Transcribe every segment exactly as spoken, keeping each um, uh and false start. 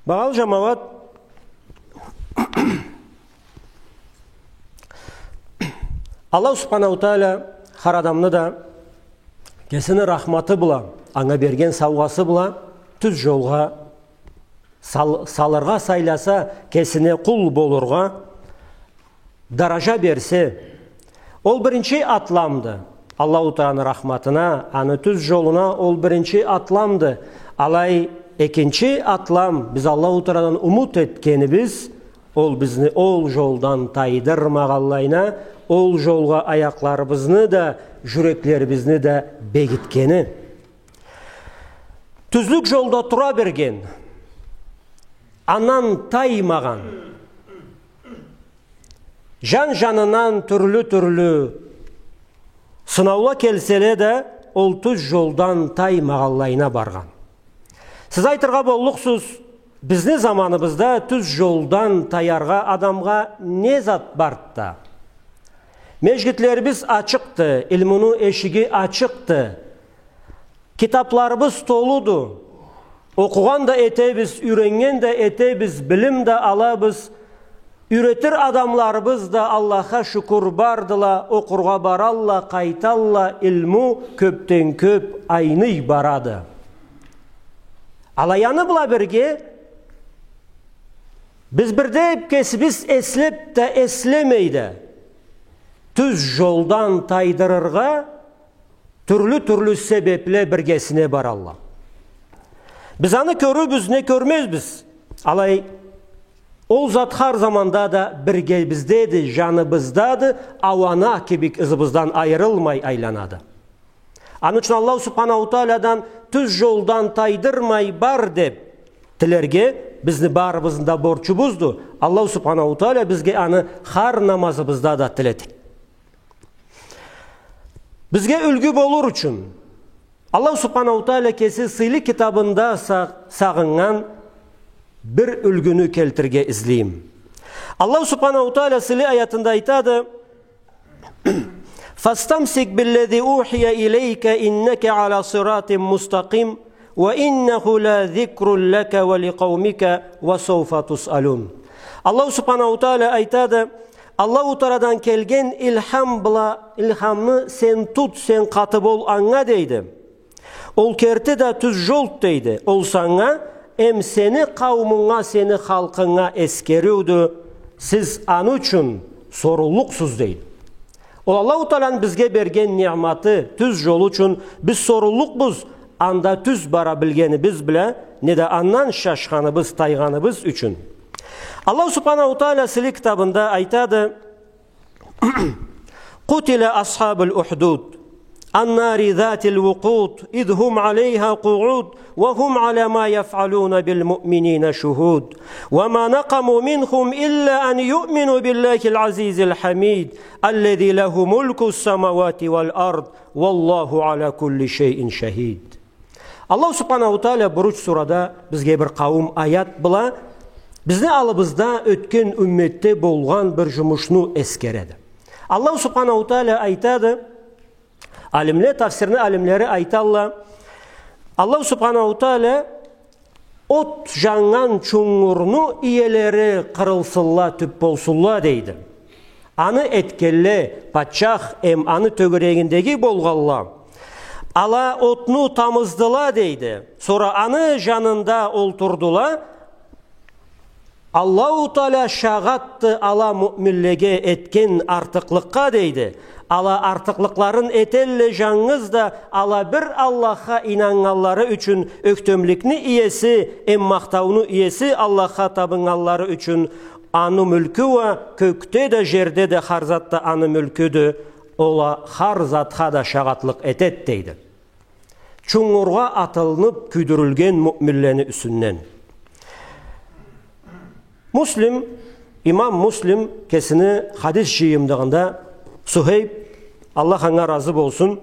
Багъалы жамауат, Аллаху Субханаху Тааля хар адамны да кесини рахматы бла, анга берген саугъасы бла тюз жолгъа сал-, салыргъа сайласа, кесине къул болургъа, даража берсе, ол биринчи атламды. Аллаху Тааланы рахматына, аны тюз жолуна ол биринчи атламды. Алай экинчи атлам, биз Аллаху Тааладан умут этгенибиз, ол бизни ол жолдан тайдырмагъанлайына, ол жолгъа аякъларыбызны да, жюреклерибизни да бегитгени. Тюзлюк жолда тура берген, андан таймагъан, жан-жанындан тюрлю-тюрлю сынаула келселе да, ол тюз жолдан таймагъанлайына баргъан. Сиз айтыргъа боллукъсуз, бизни заманыбызда тюз жолдан таяргъа адамгъа не зат барды да? Межгитлерибиз ачыкъды, илмуну эшиги ачыкъды. Китапларыбыз толуду. Окъугъан да этебиз, юйреннген да этебиз, билим да алабыз. Юйретир адамларыбыз да, Аллахха шукур, бардыла, окъургъа баралла, къайталла, илму кёпден кёп айный барады. Алай аны бла бирге, биз бирде кесибиз эслеп да, эслемей да, тюз жолдан тайдырыргъа тюрлю-тюрлю себепле биргесине баралла. Биз аны кёрюрбюз, не кёрмезбиз. Алай, ол зат хар заманда да биргебиздеди, жаныбыздады, ауана кибик ызыбыздан айырылмай айланады. Аны ючюн Аллаху Субханаху Таалядан тюз жолдан тайдырмай бар деп тилерге бизни барыбызны да борчубузду. Аллаху Субханаху Тааля бизге аны хар намазыбызда да тиледи. Бизге юлгю болур ючюн Аллаху Субханаху Тааля кеси сыйлы китабында са-, сагъыннган бир юлгюню келтирирге излейме. Аллаху Субханаху Тааля сыйлы аятында айтады: فاستمسك بالذي أوحي إليك إنك على صراط مستقيم وإنه لذكر لك ولقومك وسوف تسألون. Аллаху Субханаху Тааля айтады: Аллаху Таалядан келген илхам бла, илхамны сен тут, сен къаты бол анга, дейди. Ол керти да тюз жолду, дейди. Ол санга эм сени къауумунга, сени халкъынга эскериудю. Сиз аны ючюн соруллукъсуз, дейди. Ол Аллаху Тааланы бизге берген ниъматы, тюз жолу ючюн биз соруллукъбуз, анда тюз бара билгенибиз бла, неда андан шашханыбыз, тайгъаныбыз ючюн. Аллаху Субханаху Тааля сыйлы китабында айтады: قتل أصحاب الأخدود النار ذات الوقود إذ هم عليها قعود وهم على ما يفعلون بالمؤمنين شهود وما نقموا منهم إلا أن يؤمنوا بالله العزيز الحميد الذي له ملك السماوات والأرض والله على كل شيء شهيد. Аллаху Субханаху Тааля Буруч сурада бизге бир къауум аят бла бизни аллыбызда ётген умметде болгъан бир жумушну эскереди. Аллаху Субханаху Тааля айтады, алимле, тафсирни алимлери айталла, Аллаху Субханаху Тааля от жаннган чунгурну иелери къырылсынла, тюп болсунла, дейди. Аны этгенле, патчах эм аны тёгерегиндеги болгъанла, ала отну тамыздыла, дейди. Сора аны жанында олтурдула. Аллаху Тааля шагъатды ала муъминлеге этген артыкълыкъгъа, дейди. Ала артыкълыкъларын этелле жангыз да ала бир Аллахха ийнаннганлары ючюн, ёхтемликни иеси эм махтауну иеси Аллахха табыннганлары ючюн, аны мюлкю уа кёкде да, жерде да хар зат да аны мюлкюдю, ол а хар затха да шагъатлыкъ этед, дейди. Чунгургъа атылынып кюйдюрюлген муъминлени юсюнден. Муслим, имам Муслим кесини хадис жыйымдыгъында Сухейб, Аллах анга разы болсун,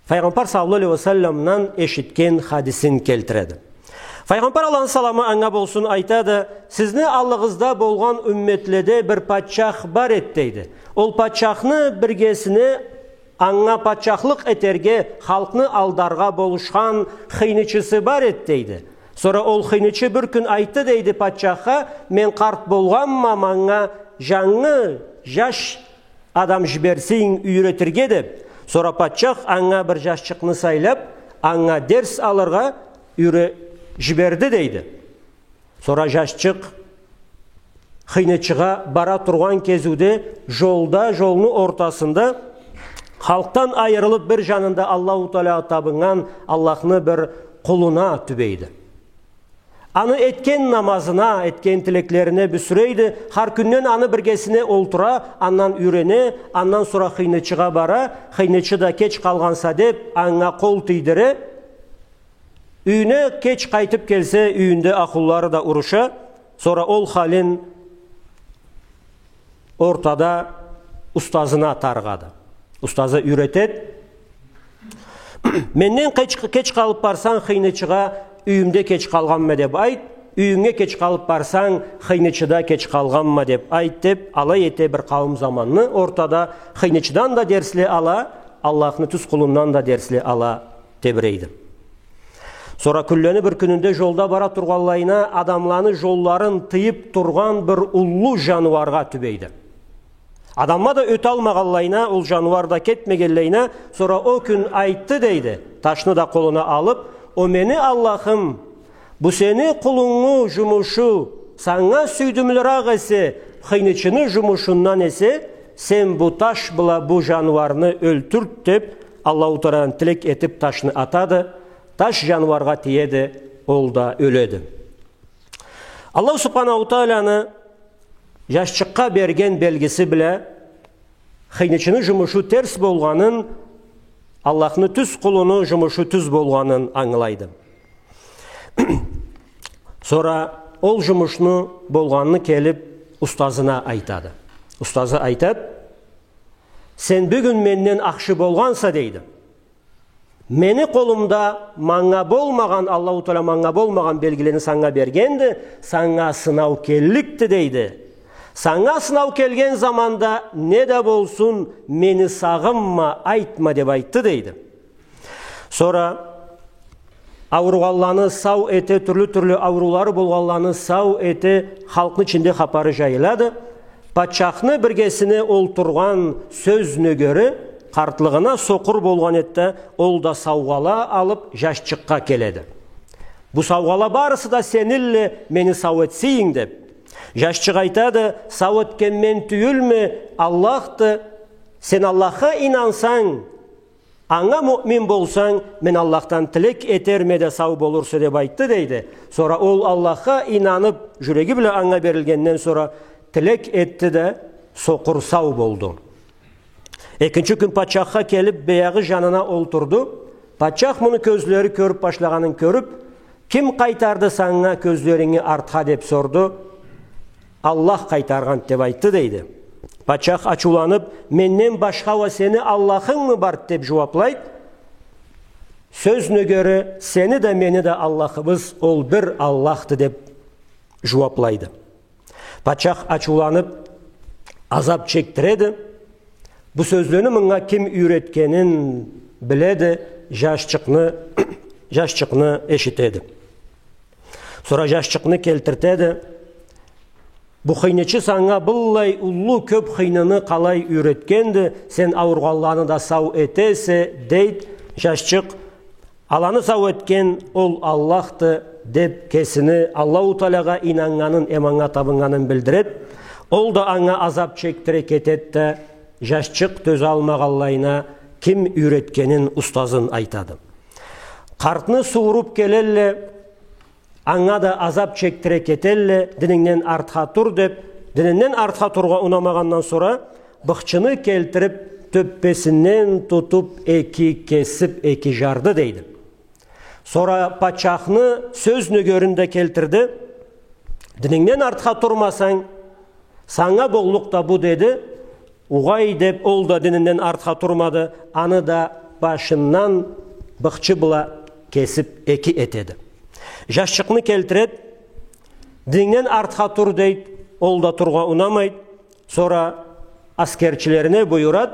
Файгъамбар саллаллаху алейхи ва салламдан эшитген хадисин келтиреди. Файгъамбар, Аллахны саламы анга болсун, айтады: «Сизни аллыгъызда болгъан умметледе бир патчах бар эд, — дейди. — Ол патчахны биргесине анга патчахлыкъ этерге, халкъны алдаргъа болушхан хыйнычысы бар эд, — дейди. Сора ол хыйнычы бир кюн айтды, дейди, патчахха: «Мен къарт болгъанма, манга жангы жаш адам жиберсенг юйретирге», — деп. Сора патчах анга бир жашчыкъны сайлап, анга дерс алыргъа юйре-, жиберди, дейди. Сора жашчыкъ хыйнычыгъа бара тургъан кезиуде жолда, жолну ортасында, халкъдан айырылып, бир жанында Аллаху Таалягъа табыннган Аллахны бир къулуна тюбейди. Аны этген намазына, этген тилеклерине бюсюрейди. Хар кюнден аны биргесине олтура, андан юйрене, андан сора хыйнычыгъа бара, хыйнычы да кеч къалгъанса деп, анга къол тийдире. Юйюне кеч къайтып келсе, юйюнде ахлулары да уруша, сора ол халин ортада устазына тарыгъады. Устазы юйретед: «Менден кеч, кеч къалып барсанг, хыйнычыгъа юйюмде кеч къалгъанма деп айт, юйюнге кеч къалып барсанг, хыйнычыда кеч къалгъанма деп айт», — деп, алай эте бир къауум заманны ортада, хыйнычыдан да дерсле ала, Аллахны тюз къулундан да дерсле ала тебирейди. Сора кюнлени бир кюнюнде жолда бара тургъанлайына адамланы жолларын тыйып тургъан бир уллу жаныуаргъа тюбейди. Адамла да ёталмагъанлайына, ол жаныуар да кетмегенлайына, сора ол кюн айтды, дейди, ташны да къолуна алып: «О мени Аллахым, бу сени къулунгу жумушу санга сюйдюмлюрек эсе, хыйнычыны жумушундан эсе, сен бу таш бла бу жаныуарны ёлтюрт», — деп, Аллаху Тааладан тилек этип, ташны атады. Таш жаныуаргъа тиеди, ол да ёледи. Аллаху Субханаху Тааланы жашчыкъгъа берген белгиси бла хыйнычыны жумушу терс болгъанын, Аллахны тюз къулуну жумушу тюз болгъанын ангылайды. Сора ол жумушну болгъанын келип устазына айтады. Устазы айтады: «Сен бюгюн менден ахшы болгъанса, — дейди, — мени къолумда манга болмагъан, Аллаху Таала манга болмагъан белгилени санга бергенди, санга сынау келликди, — дейди. — Санга сынау келген заманда не да болсун, мени сагъынма, айтма», — деп айтды, дейди. Сора ауругъанланы сау эте, тюрлю-тюрлю ауруулары болгъанланы сау эте, халкъны ичинде хапары жайылады. Патчахны биргесине олтургъан сёз нёгери къартлыгъына сокъур болгъан эди да, ол да саугъала алып, жашчыкъгъа келеди. «Бу саугъала барысы да сенилле, мени сау этсенг», — деп. Жашчыкъ айтады: «Сау этген мен тюйюлме, Аллахды. Сен Аллахха ийнансанг, анга муъмин болсанг, мен Аллахдан тилек этерме да, сау болурса», — деп айтды, дейди. Сора ол Аллахха ийнанып, жюреги бла анга берилгенден сора тилек этди да, сокъур сау болду. Экинчи кюн патчахха келип, баягъы жанына олтурду. Патчах муну кёзлери кёрюп башлагъанын кёрюп: «Ким къайтарды санга кёзлеринги артха?» — деп сорду. «Аллах къайтаргъанды», — деп айтды, дейди. Патчах ачыуланып: «Менден башха уа сени Аллахынгмы барды?» — деп жууаплайды. Сёз нёгери: «Сени да, мени да Аллахыбыз ол бир Аллахды», — деп жууаплайды. Патчах ачыуланып, азап чекдиреди. Бу сёзлени мынга ким юйретгенин биледи, жашчыкъны, жашчыкъны эшитеди. Сора жашчыкъны келтиртеди. «Бу хыйнычы санга быллай уллу кёп хыйныны къалай юйретгенди, сен ауругъанланы да сау этесе», — дейди жашчыкъ. «Аланы сау этген ол Аллахды», — деп, кесини Аллаху Таалагъа ийнаннганын, эм анга табыннганын билдирет. Ол да анга азап чекдире кетет да, жашчыкъ тёзалмагъанлайына ким юйретгенин, устазын айтады. Къартны сууруп келелле, анга да азап чекдире кетелле, «Динингден артха тур», — деп, дининден артха тургъа унамагъандан сора, быхчыны келтирип, тёппесинден тутуп, эки кесип, эки жарды, дейди. Сора патчахны сёз нёгерин да келтирди. «Динингден артха турмасанг, санга боллукъ да бу», — деди. «Угъай», — деп, ол да дининден артха турмады, аны да башындан быхчы бла кесип эки этеди. Жашчыкъны келтирет, «Динингден артха тур», — дейт, ол да тургъа унамайт. Сора аскерчилерине буюрат: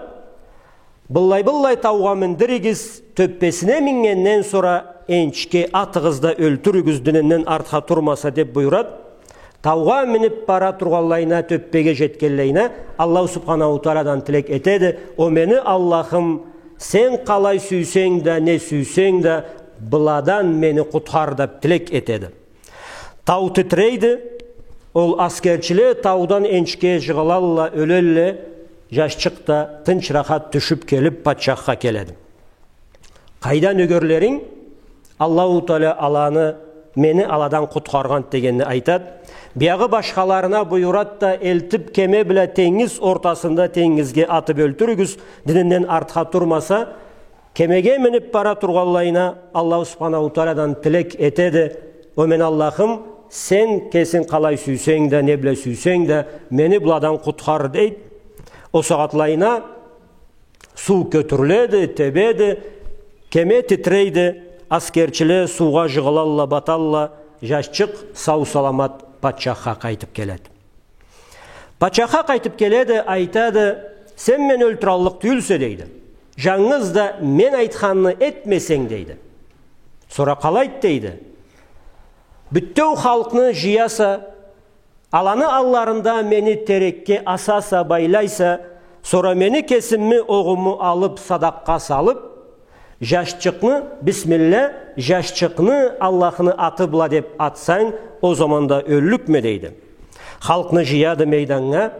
Быллай-быллай таугъа миндиригиз, тёппесине мингенден сора энчге атыгъыз да ёлтюрюгюз, дининден артха турмаса, деп буюрады. Таугъа минип бара тургъанлайына, тёппеге жетгенлейине, Аллаху Субханаху Тааладан тилек этеди: «О мени Аллахым, сен къалай сюйсенг да, не сюйсенг да, быладан мени къутхар», — деп тилек этеди. Тау титирейди, ол аскерчиле таудан энчге жыгъылалла, ёлелле, жашчыкъ да тынч, рахат тюшюп келип, патчахха келеди. «Къайда нёгерлеринг? Аллаху Таала аланы, мени аладан къутхаргъан», — дегенни айтад. Биягъы башхаларына буюрад да: «Элтип кеме бла тенгиз ортасында тенгизге атып ёлтюрюгюз, дининден артха турмаса». Кемеге минип бара тургъанлайына, Аллаху Субханаху Тааладан тилек этеди: «О мени Аллахым, сен кесинг къалай сюйсенг да, не бла сюйсенг да, мени быладан къутхар», — дейди. О сагъатлайына суу кётюрюледи, тебеди, кеме титирейди, аскерчиле суугъа жыгъылалла, баталла, жашчыкъ сау-саламат патчахха къайтып келеди. Патчахха къайтып келеди, айтады: «Сен мени ёлтюраллыкъ тюйюлсе, — дейди, — жангыз да мен айтханны этмесенг», — дейди. Сора къалайды, дейди: «Бютеу халкъны жыяса, аланы алларында мени терекге асаса, байлайса, сора мени кесимми, огъуму алып, садакъгъа салып, жашчыкъны, бисмилла, жашчыкъны Аллахны аты бла деп атсанг, о заманда ёллюкме», — дейди. Халкъны жыяды мейданнга,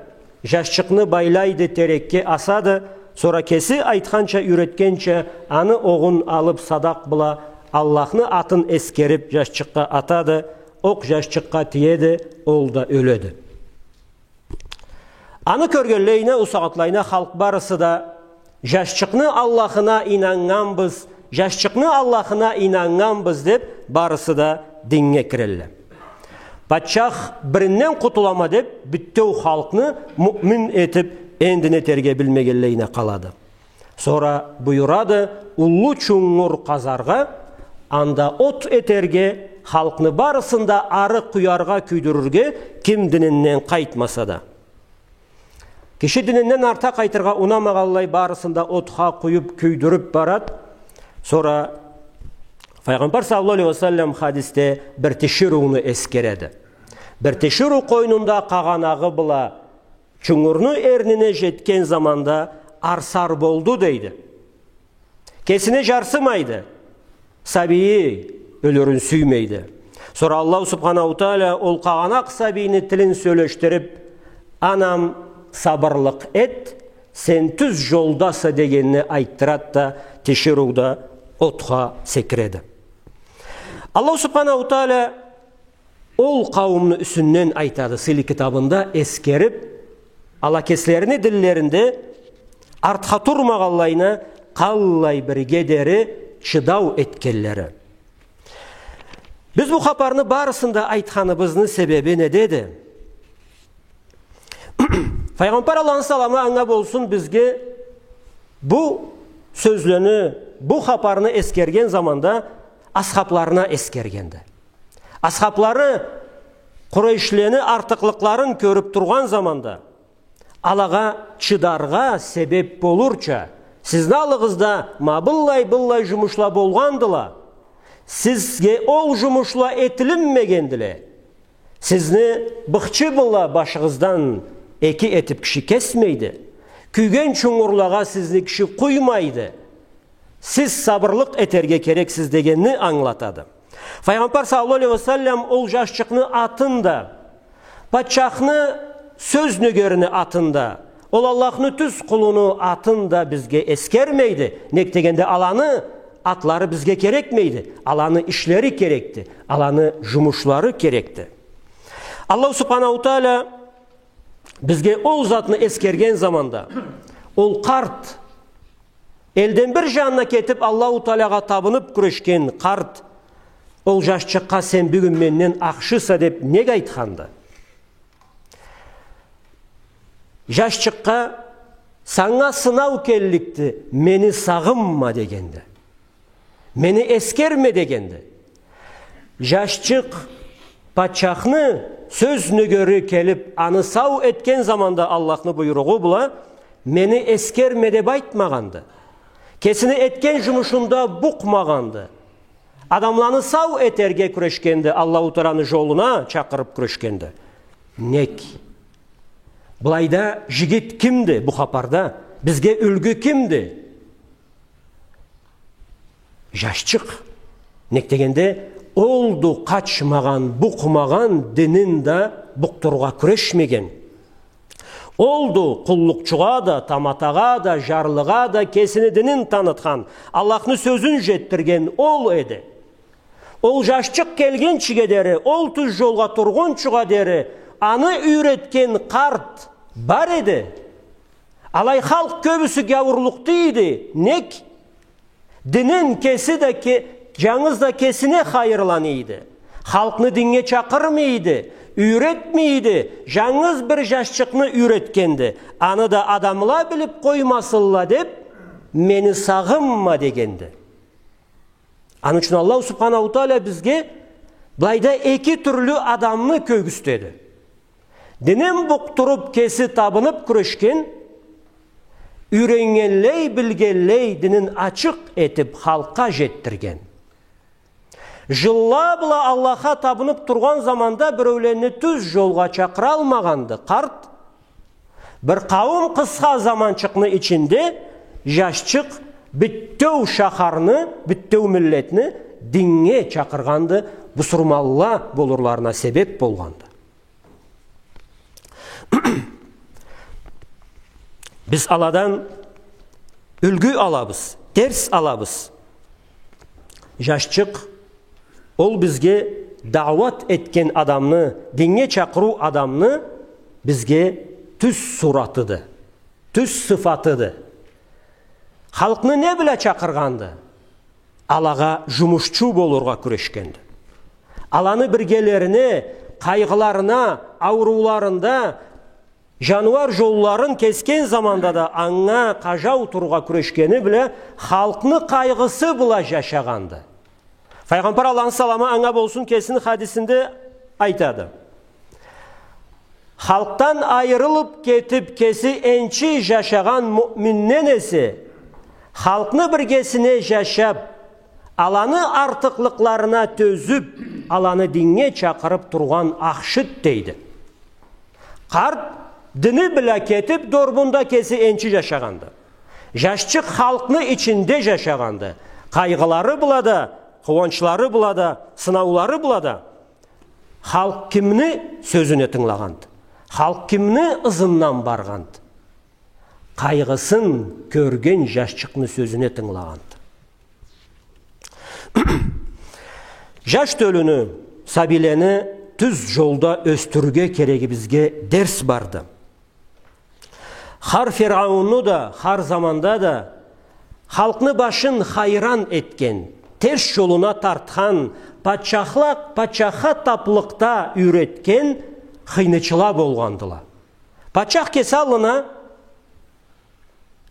жашчыкъны байлайды, терекге асады, сора кеси айтханча, юйретгенча, аны огъун алып, садакъ бла Аллахны атын эсгерип, жашчыкъгъа атады, окъ жашчыкъгъа тиеди, ол да ёледи. Аны кёргенлейине, ол сагъатлайына халкъ барысы да: «Жашчыкъны Аллахына ийнаннганбыз, жашчыкъны Аллахына ийнаннганбыз», — деп, барысы да диннге кирелле. Патчах биринден къутулама деп, бютеу халкъны муъмин этип, энди нетерге билмегенлейине къалады. Сора буюрады уллу чунгур къазаргъа, анда от этерге, халкъны барысын да ары къуяргъа, кюйдюрюрге, ким дининден къайтмаса да. Киши дининден артха къайтыргъа унамагъанлай, барысын да отха къуюп, кюйдюрюп барад. Сора Файгъамбар саллаллаху алейхи ва саллам хадисде бир тиширыуну эсгереди. Бир тиширыу къойнунда къагъанагъы бла чунгурну эрнине жетген заманда арсар болду, дейди. Кесине жарсымайды. Сабийи ёлюрюн сюймейди. Сора Аллаху Субханаху Тааля ол къагъанакъ сабийни тилин сёлешдирип: «Анам, сабырлыкъ эт, сен тюз жолдаса», — дегенни айтдырад да, тиширыу да отха секиреди. Аллаху Субханаху Тааля ол къауумну юсюнден айтады, сыйлы китабында эсгерип, ала кеслерини динлеринде артха турмагъанлайына, къаллай бирге дери чыдау этгенлери. Биз бу хапарны барысын да айтханыбызны себеби недеди? Файгъамбар, Аллахны саламы анга болсун, бизге бу сёзлени, бу хапарны эсгерген заманда асхабларына эсгергенди. Асхаблары Къурайшлени артыкълыкъларын кёрюп тургъан заманда, алагъа чыдаргъа себеп болурча, сизни аллыгъызда ма быллай-быллай жумушла болгъандыла, сизге ол жумушла этилинмегендиле. Сизни быхчы бла башыгъыздан эки этип киши кесмейди. Кюйген чунгурлагъа сизни киши къуймайды. Сиз сабырлыкъ этерге керексиз дегенни ангылатады. Файгъамбар саллаллаху алейхи ва саллам ол жашчыкъны атын да, патчахны сёз нёгерини атын да, ол Аллахны тюз къулуну атын да бизге эсгермейди. Нек дегенде, аланы атлары бизге керекмейди. Аланы ишлери керекди. Аланы жумушлары керекди. Аллаху Субханаху Тааля бизге ол затны эсгерген заманда, ол къарт, элден бир жанына кетип, Аллаху Таалягъа табынып кюрешген къарт ол жашчыкъгъа: «Сен бюгюн менден ахшыса», — деп нек айтханды? Жашчыкъгъа: «Санга сынау келликди, мени сагъынма», — дегенди. «Мени эсгерме», — дегенди. Жашчыкъ патчахны сёз нёгери келип, аны сау этген заманда Аллахны буйругъу бла, «Мени эсгерме» деп айтмагъанды. Кесини этген жумушунда букъмагъанды. Адамланы сау этерге кюрешгенди, Аллаху Тааланы жолуна чакъырып кюрешгенди. Нек? Былайда жигит кимди бу хапарда? Бизге юлгю кимди? Жашчыкъ. Нек дегенде, олду къачмагъан, букъмагъан, динин да букъдурургъа кюрешмеген. Олду къуллукъчугъа да, таматагъа да, жарлыгъа да кесини динин танытхан, Аллахны сёзюн жетдирген ол эди. Ол жашчыкъ келгинчиге дери, ол тюз жолгъа тургъунчугъа дери, аны юйретген къарт бар эди. Алай халкъ кёбюсю гяуурлукъда эди. Нек? Динин кеси да ке-, жангыз да кесине хайырлана эди. Халкъны динге чакъырмай эди, юйретмей эди, жангыз бир жашчыкъны юйретгенди. Аны да адамла билип къоймасынла деп, мени сагъынма дегенди. Аны ючюн Аллаху Субханаху Тааля бизге былайда эки тюрлю адамны кёргюзтеди. Динин букъдуруп, кеси табынып кюрешген, юйреннгенлей, билгенлей, динин ачыкъ этип, халкъгъа жетдирген. Жылла бла Аллахха табынып тургъан заманда биреулени тюз жолгъа чакъыралмагъанды къарт. Бир къауум къысха заманчыкъны ичинде жашчыкъ бютеу шахарны, бютеу миллетни динге чакъыргъанды, бусурманла болурларына себеп болгъанды. Биз аладан юлгю алабыз, дерс алабыз. Жашчыкъ, ол бизге даъват этген адамны, динге чакъырыу адамны бизге тюз суратыды, тюз сыфатыды. Халкъны не бла чакъыргъанды? Алагъа жумушчу болургъа кюрешгенди. Аланы биргелерине, къайгъыларына, аурууларында, жаныуар жолларын кесген заманда да анга къажау турургъа кюрешгени бла, халкъны къайгъысы бла жашагъанды. Файгъамбар, Аллахны саламы анга болсун, кесини хадисинде айтады: «Халкъдан айырылып кетип, кеси энчи жашагъан муъминден эсе, халкъны биргесине жашап, аланы артыкълыкъларына тёзюп, аланы динге чакъырып тургъан ахшыд», — дейди. Къарт дини бла кетип, дорбунда кеси энчи жашагъанды. Жашчыкъ халкъны ичинде жашагъанды. Къайгъылары бла да, къууанчлары бла да, сынаулары бла да. Халкъ кимни сёзюне тынгылагъанды? Халкъ кимни ызындан баргъанды? Къайгъысын кёрген жашчыкъны сёзюне тынгылагъанды. Жаш тёлюню, сабийлени тюз жолда ёсдюрюрге керегибизге дерс барды. Хар фиръаунну да, хар заманда да халкъны башын хайран этген, терс жолуна тартхан, патчахла-, патчахха таплыкъда юйретген хыйнычыла болгъандыла. Патчах кеси аллына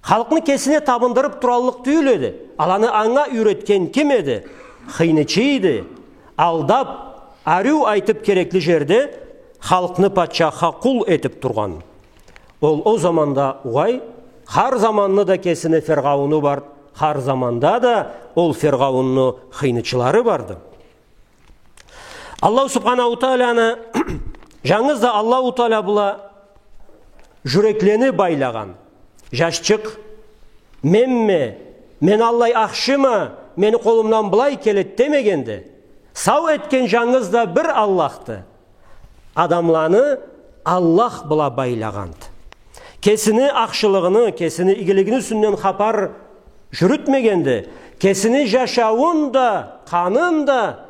халкъны кесине табындырып тураллыкъ тюйюл эди. Аланы анга юйретген ким эди? Хыйнычы эди. Алдап, ариу айтып керекли жерде, халкъны патчахха къул этип тургъан. Ол о заманда угъай, хар заманны да кесини фиръауну бар, хар заманда да ол фиръаунну хыйнычылары барды. Аллаху Субханаху Тааляны, жангыз да Аллаху Тааля бла жюреклени байлагъан жашчыкъ, «Менме, мен аллай ахшыма, мени къолумдан былай келеди», — демегенди. Сау этген жангыз да бир Аллахды. Адамланы Аллах бла байлагъанды. Кесини ахшылыгъыны, кесини игилигини юсюнден хапар жюрютмегенди. Кесини жашауун да, къанын да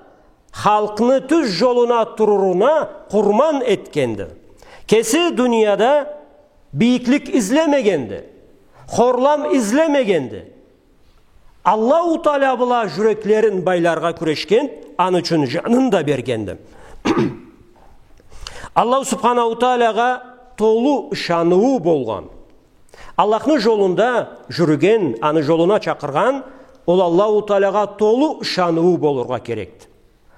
халкъны тюз жолуна туруруна къурман этгенди. Кеси дунияда бийиклик излемегенди, хорлам излемегенди. Аллаху Тааля бла жюреклерин байларгъа кюрешген, аны ючюн жанын да бергенди. Аллаху Субханаху Таалягъа толу ышаныуу болгъан. Аллахны жолунда жюрюген, аны жолуна чакъыргъан, ол Аллаху Таалягъа толу ышаныуу болургъа керекди.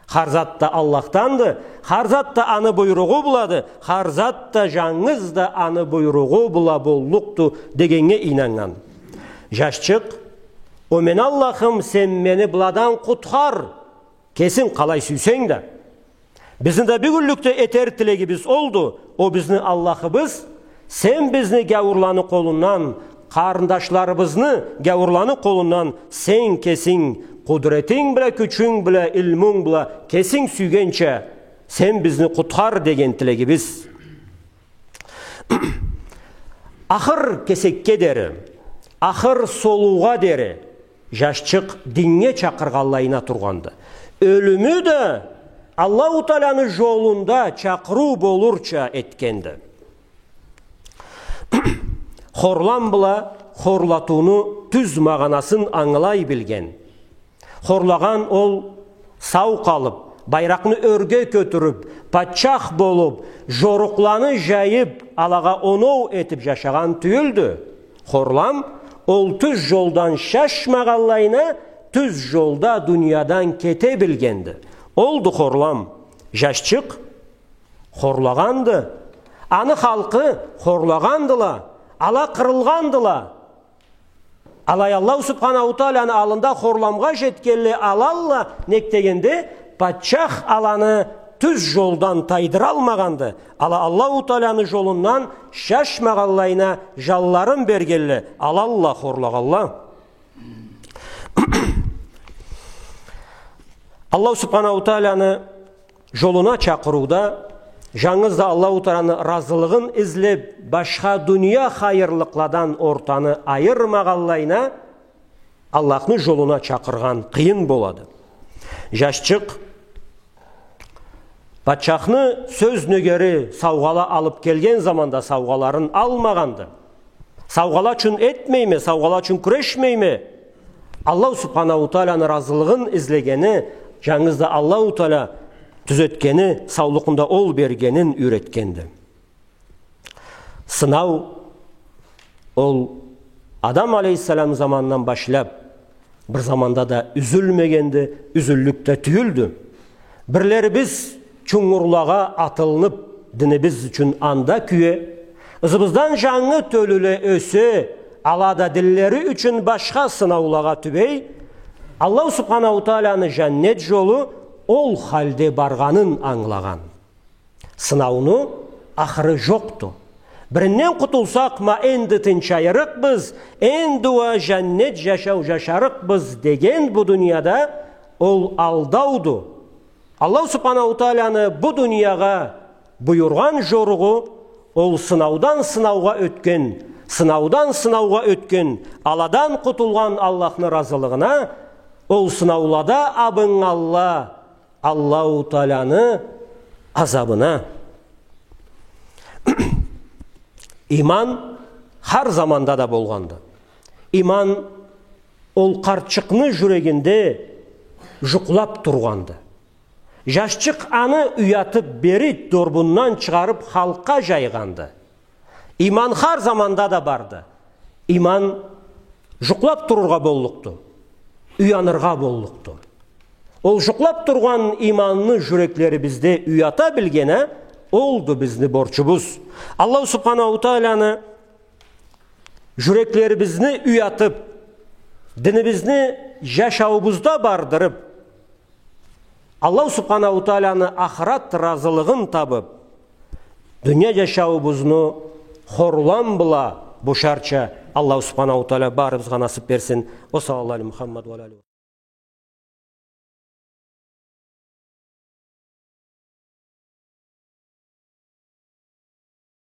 Хар зат да Аллахданды, хар зат да аны буйругъу блады, хар зат да жангыз да аны буйругъу бла боллукъду дегеннге ийнаннган. Жашчыкъ О мени Аллахым, сен мени быладан къутхар, кесинг къалай сюйсенг да. Бизни да бюгюнлюкде этер тилегибиз олду: о бизни Аллахыбыз, сен бизни гяуурланы къолундан, къарындашларыбызны гяуурланы къолундан сен кесинг, къудретинг бла, кючюнг бла, илмунг бла, кесинг сюйгенча, сен бизни къутхар деген тилегибиз. Ахыр кесекге дери, ахыр солуугъа дери жашчыкъ диннге чакъыргъанлайына тургъанды. Ёлюмю да Аллаху Тааланы жолунда чакъырыу болурча этгенди. Хорлам бла хорлатыуну тюз магъанасын ангылай билген. Хорлагъан ол сау къалып, байракъны ёрге кётюрюп, патчах болуп, жорукъланы жайып, алагъа оноу этип жашагъан тюйюлдю. Хорлам ол тюз жолдан шашмагъанлайына, тюз жолда дуниядан кете билгенди. Олду хорлам. Жашчыкъ хорлагъанды. Аны халкъы хорлагъандыла, ала къырылгъандыла. Алай Аллаху Субханаху Тааланы аллында хорламгъа жетгенле алалла, нек дегенде, патчах аланы тюз жолдан тайдыралмагъанды. Ала Аллаху Тааланы жолундан шашмагъанлайына жанларын бергенле, алалла хорлагъанла. Аллаху Субханаху Тааланы жолуна чакъырыуда жангыз да Аллаху Тааланы ыразылыгъын излеп, башха дуния хайырлыкъладан ортаны айырмагъанлайына, Аллахны жолуна чакъыргъан къыйын болады. Жашчыкъ патчахны сёз нёгери саугъала алып келген заманда саугъаларын алмагъанды. Саугъала ючюн этмейме, саугъала ючюн кюрешмейме. Аллаху Субханаху Тааланы ыразылыгъын излегени, жангыз да Аллаху Таала тюзетгени, саулукъну да ол бергенин юйретгенди. Сынау ол Адам алейхиссалам замандан башлап бир заманда да юзюлмегенди, юзюллюк да тюйюлдю. Бирлерибиз чунгурлагъа атылынып, динибиз ючюн анда кюе, ызыбыздан жангы тёлюле ёсе, ала да динлери ючюн башха сынаулагъа тюбей, Аллаху Субханаху Тааланы жаннет жолу ол халде баргъанын ангылагъан. Сынауну ахыры жокъду. Биринден къутулсакъ, ма энди тынчайырыкъбыз, энди уа жаннет жашау жашарыкъбыз деген бу дунияда ол алдауду. Аллаху Субханаху Тааланы бу дуниягъа буюргъан жоругъу ол сынаудан сынаугъа ётген, сынаудан сынаугъа ётген, аладан къутулгъан Аллахны ыразылыгъына, ол сынаулада абыннганла Аллаху Тааланы азабына. Иман хар заманда да болгъанды. Иман ол къартчыкъны жюрегинде жукълап тургъанды. Жашчыкъ аны уятып, бери дорбундан чыгъарып, халкъгъа жайгъанды. Иман хар заманда да барды. Иман жукълап турургъа боллукъду, уяныргъа боллукъду. Ол жукълап тургъан иманны жюреклерибизде уята билген а, олду бизни борчубуз. Аллаху Субханаху Тааланы жюреклерибизни уятып, динибизни жашауубузда бардырып, Аллаху Субханаху Тааланы ахырат ыразылыгъын табып, дуния жашауубузну хорлам бла бошарча Аллаху Субханаху Таала барыбызгъа насып берсин. Уа саллаллаху али Мухаммад уа али